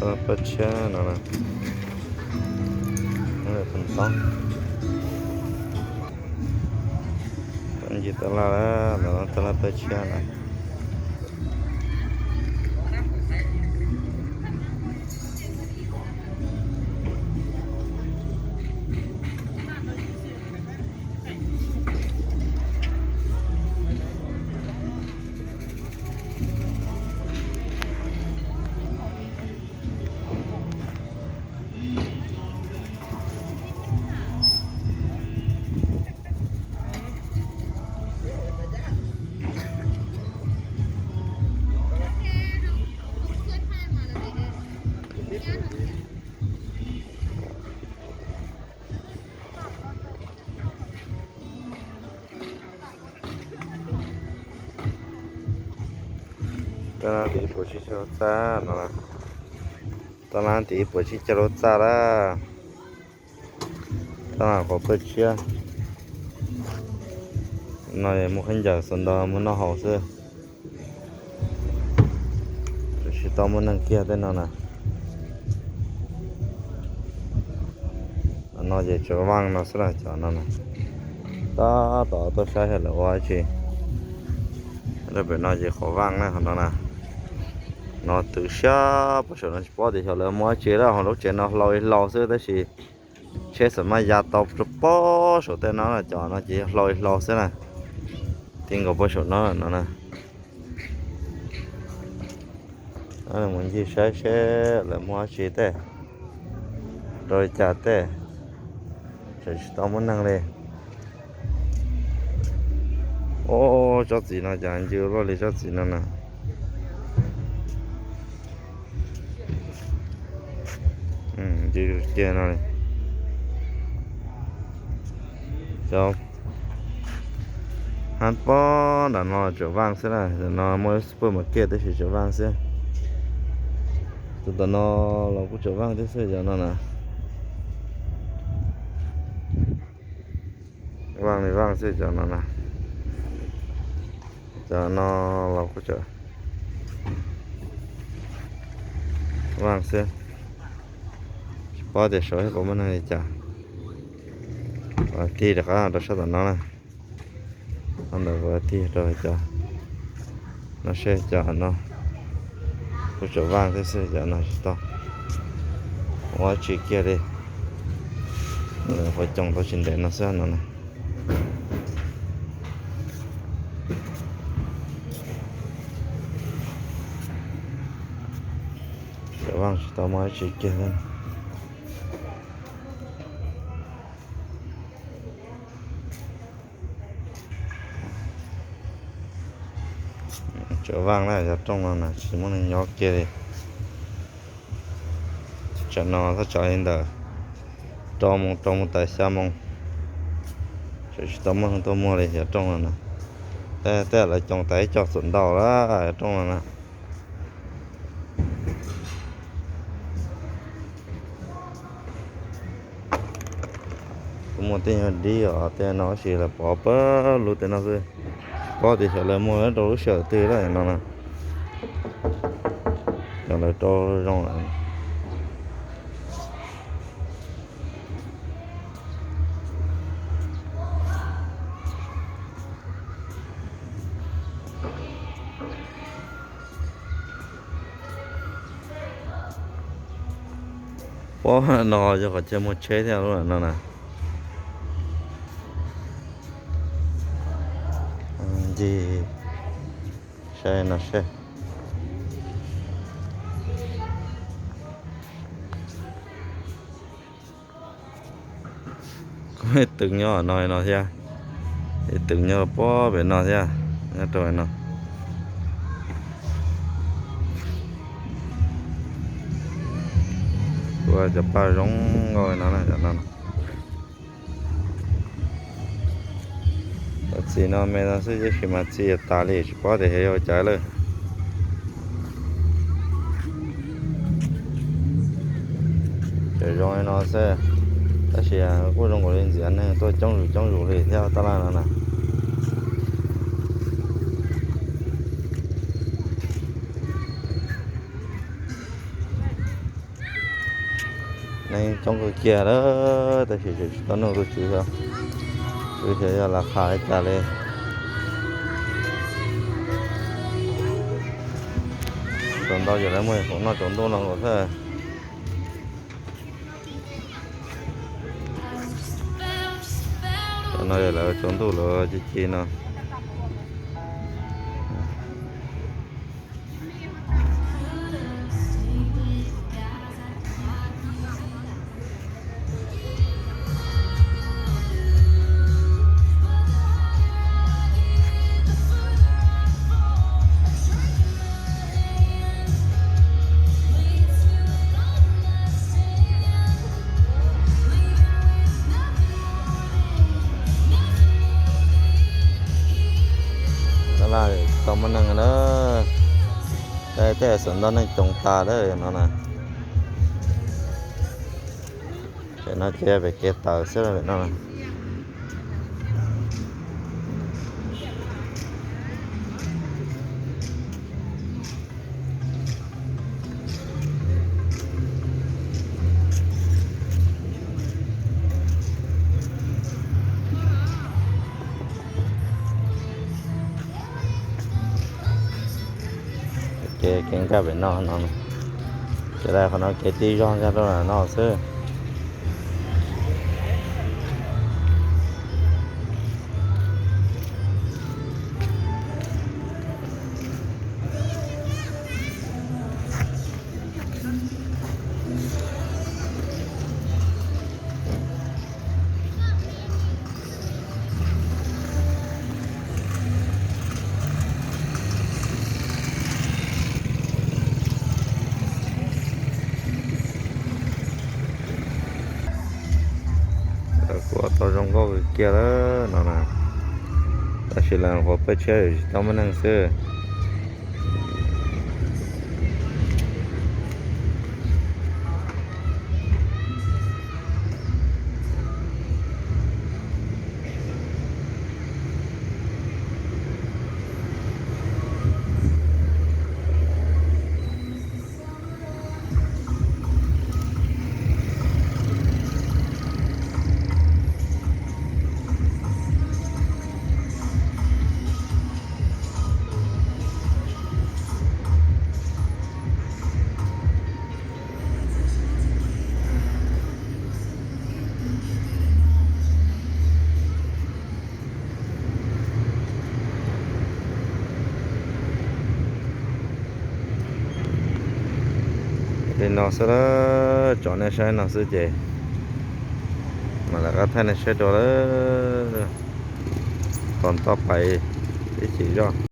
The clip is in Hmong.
Paj tshiab no, ntoo, ntoo ncig tab laj, ntawm no tab laj paj tshiab na. Tab laj tid puas tsis coj lub txaj no? Tab laj tid puas tsis coj lub txaj lawm? Tab laj qhov paj tshiab no muaj khaub ncaws xov ntau muaj noj haus xwb. Tsis tau muaj neeg kiag tej no na. No ces tseem vaaj no xwb na, cov no na. Tab tom tuaj saib seb lawv ua dab tsi. Rau pem no ces qhov vaaj na, qhov no na. No twv siab puag saum no tsis paub tias xyov lawv muaj dab tsi lawm, ho lub tsev no hlau li hlau xwb tab sis tsheb xav maj ya tau rau puag saum tej no na, cov no ces yog hlau li hlau xwb na. Ti nkaus puag saum no no na. Mus ncig saib seb lawv muaj dab tsi tej, rau li cas tej, tseem tsis tau muaj neeg li. Ob tsob txiv no cas ncw luaj li tsob txiv no na. Ncw kiag no li. Cov hab pob nram no tseem vaaj xwb na, no muaj supermarket tab sis tseem vaaj xwb. Tus tom no los kuj tseem vaaj thiab xwb cov no na. Vaaj li vaaj xwb cov no na. Cov no los kuj tseem vaaj xwb. Tsis paub tias saum puas muaj neeg li cas. Tig rov qab rau sab tom no na. Ntawm tig rau cov no seb cov no kuj tseem vaaj thiab xwb, cov no tsis tau ua dab tsi kiag li. Qhov coos tau tsis ntev no xwb no na. Tseem vaaj tsis tau muaj dab tsi kiag li. Tseem vaaj na, cov rooj no na tsis muaj neeg nyob kiag li. Tsam no thaj tsam li ntawm rau moos rau mus tas xya moos, tseem tsis tau muaj neeg tuaj muag li cov rooj no na. Tej lawv coos tas ib co txuas ntau lawm cov rooj no na. Kuj muaj tej nyuag dib os, tej no tab sis lawv pov pawg lug tej no xwb. Tsis paub tias xyov lawv muag rau lub sij hawm twg lawm no na. Cov lawv rau zoo lawm. Pob no yog qhov chaw muag tsheb thiab lub no na. Ncig saib no seb. Kuj ib tw nyob no no thiab, ib tw nyob pob pem no thiab, nyob rau no. Kuj cov paj zoo nkauj no na, cov no. Cov txiv no me no xwb tab sis mas txiv tas li tsis paub tias xyov yog ua cas lawm. Cov zoo li no xwb, tab sis kuj zoo nkaus li ntxiv neeg tuaj coob zus coob zus li thiab tab laj no na. Neeg coob kawg kiag lawm, tab sis tseem tsis tau nug tus tswv xyov, tswv xyov yog las qhas li cas li. Tsaus ntau ces lawv muaj khoom noj tsaus ntuj no nkaus xwb. Cov no lawv tsaus ntuj lawv ci ci no. Tau muaj neeg na, tej xav nto neeg coos tas lawm no na. Pem no ces pem kev tawm xwb pem no. Kev, kev nkag pem no no, ces lawv qhov no kev tib zog nkag rau no xwb. Kuj tau zoo nkauj kawg kiag lawm no na, tab sis lawv qhuav pab tshiab tsis tau muaj neeg xwb. Li no xwb, tso nej saib no xwb ces mam li rov qab thaij nej saib dua lawm. Tos nto pais ib chim zoj.